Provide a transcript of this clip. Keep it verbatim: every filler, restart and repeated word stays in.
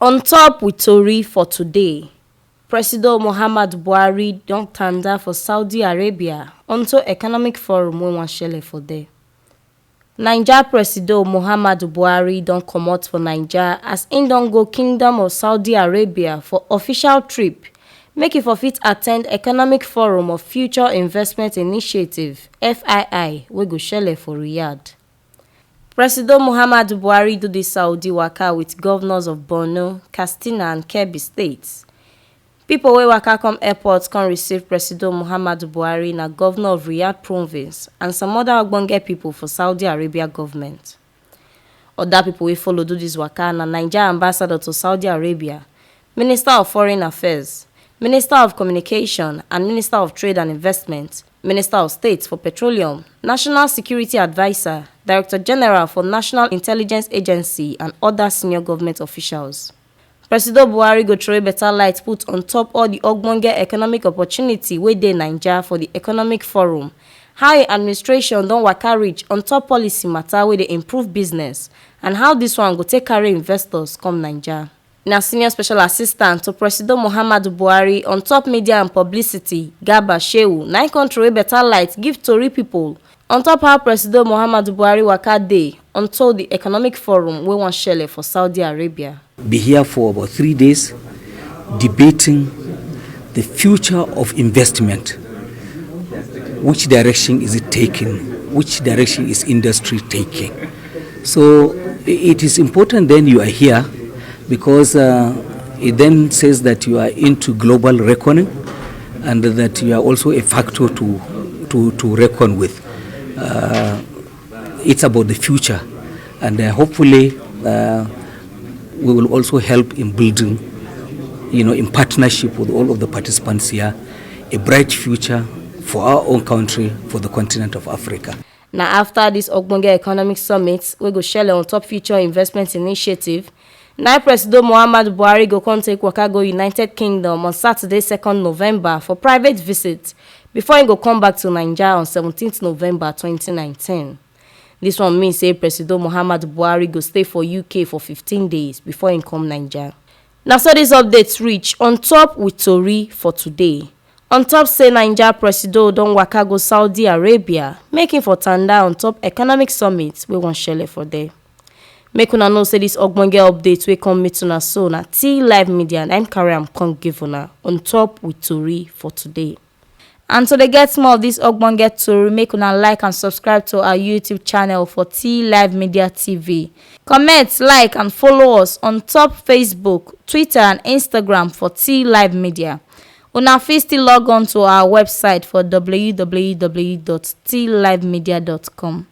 On top with tori for today, Presido Muhammad Buhari don tanda for Saudi Arabia unto economic forum wey wan shele for there. Naija Presido Muhammad Buhari don comot for Naija as im don go Kingdom of Saudi Arabia for official trip, make e for fit attend Economic Forum of Future Investment Initiative, F I I, wey go shele for Riyadh. Presido Muhammadu Buhari do di Saudi waka wit govnors of Borno, Katsina and Kebbi states. Pipo wey waka come airport come receive Presido Muhammadu Buhari na govnor of Riyadh province and some oda ogbonge pipo for Saudi Arabia government. Oda pipo wey follow do dis waka na Naija ambassador to Saudi Arabia, Minister of Foreign Affairs, Minister of Communication and Minister of Trade and Investment, Minister of State for Petroleum, National Security Adviser, Director General for National Intelligence Agency and oda senior government officials. Presido Buhari go throway beta light put on top all di ogbonge economic opportunity wey dey Naija for di Economic Forum, how im administration don waka reach on top policy mata wey dey improve business and how dis one go take carry investors come Naija. Na senior special assistant to Presido Muhammadu Buhari on top media and publicity, Garba Shehu, na im come throway beta light give tori pipo on top how Presido Muhammadu Buhari waka dey unto di economic forum wey wan shele for Saudi Arabia. Be here for about three days debating the future of investment. Which direction is it taking? Which direction is industry taking? So it is important then you are here because uh, it then says that you are into global reckoning and that you are also a factor to, to, to reckon with. Uh, it's about the future, and uh, hopefully uh, we will also help in building, you know, in partnership with all of the participants here, a bright future for our own country, for the continent of Africa. Na afta dis ogbonge economic summit wey go shele on top future investment initiative, na Presido Muhammadu Buhari go come take waka go United Kingdom on Saturday, second November, for private visit before im go come back to Naija on seventeen November twenty nineteen. Dis one mean say Presido Muhammadu Buhari go stay for U K for fifteen days before im come Naija. Na so dis update reach on top with tori for today. On top say Naija Presido don waka go Saudi Arabia make im for tanda on top economic summit wey wan shele for there. Make una know say dis ogbonge update wey come meet una so na T Live Media na im carry am come give una on top with tori for today. And to dey get more of dis ogbonge tori, make una like and subscribe to our YouTube channel for T Live Media T V. Comment, like and follow us on top Facebook, Twitter and Instagram for T Live Media. Una fit still log on to our website for w w w dot t live media dot com.